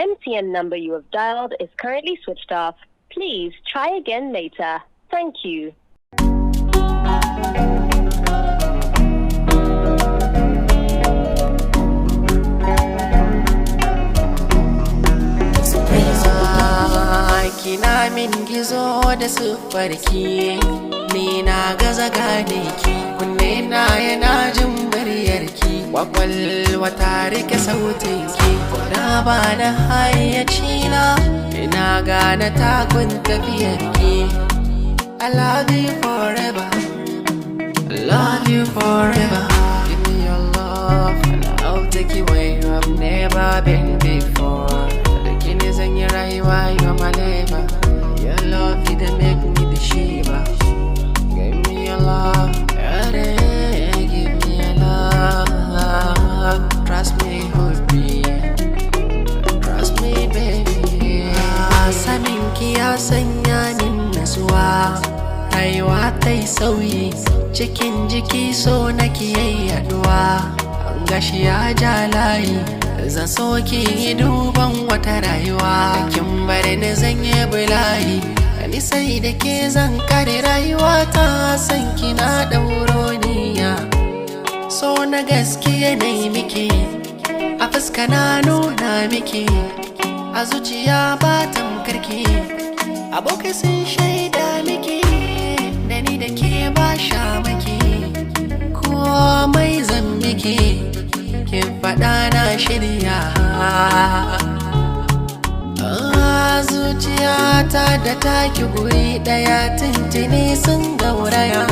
MTN number you have dialed is currently switched off. Please try again later. Thank you. Kina min gizo da siffarki, ni na gaza gane ki. Kunne na yana jin muryarki, kwakwalwa ta rike sautinki. Kuna ba na hayyaci na, ina gane takun tafiyarki. I love you forever, I love you forever. Give me your love and I'll take you where you have never been before. Da ke ne zan yi rayuwa, you are my lover. Your love, it dey make me the shiver. Give me your love, yeah, give me your love. Trust me, baby. Trust me, baby. Sanin ki ya sanya min nasuwa. Rayuwa ta yi sauyi, cikin jiki so na yaduwa. Gashi ya ja layi, zan so ki yi duban wata rayuwa. Kin bar ni zan yi bulayi, ni sai da ke zan kare rayuwa ta. San ki na ɗauro niyya. So na gaskiya na yi miki, a fuska na nuna miki, a zuciya ba tamkarki. Abokai sun shaida miki, da ni da ke ba sha maki. Komai zan miki, kin faɗa na shirya. Zuciyata da taki guri ɗaya tuntuni sun gauraya.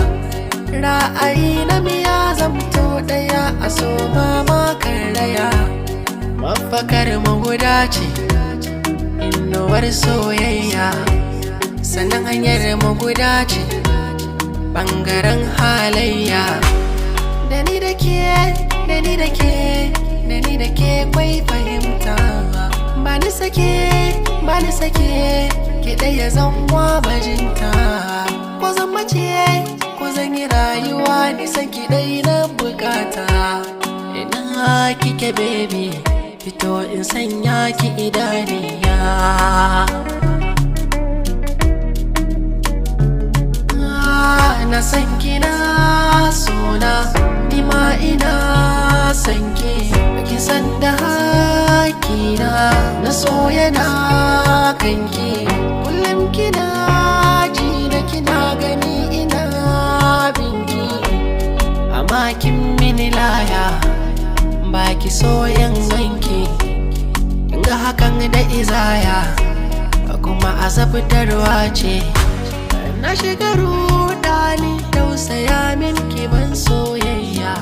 Ra'ayi na miya zamto ɗaya, a so ma raya. Mafakar mu guda ce, inuwar soyayya. Sannan hanyar mu guda ce, ɓangaren halayya. Da ni da ke, da ni da ke, da ni da ke kwai fahimta. Ba ni sake, ba ni sake, ke ɗaya zan wa bajinta. Ko zan mace, ko zan yi rayuwa, ni san ki ɗai na bukata. Ina kike, baby? Fito in sanya ki idaniya. Na san kina sona, ni ma ina san ki. Ki san da hakina na so yana kanki. Kullum kina ji na, kina gani ina binki. Amma kin mini laya, baki so yin ganki. Ga hakan da izaya, kuma azabtarwa ce. Na shiga rudani, tausaya min ki ban soyayya.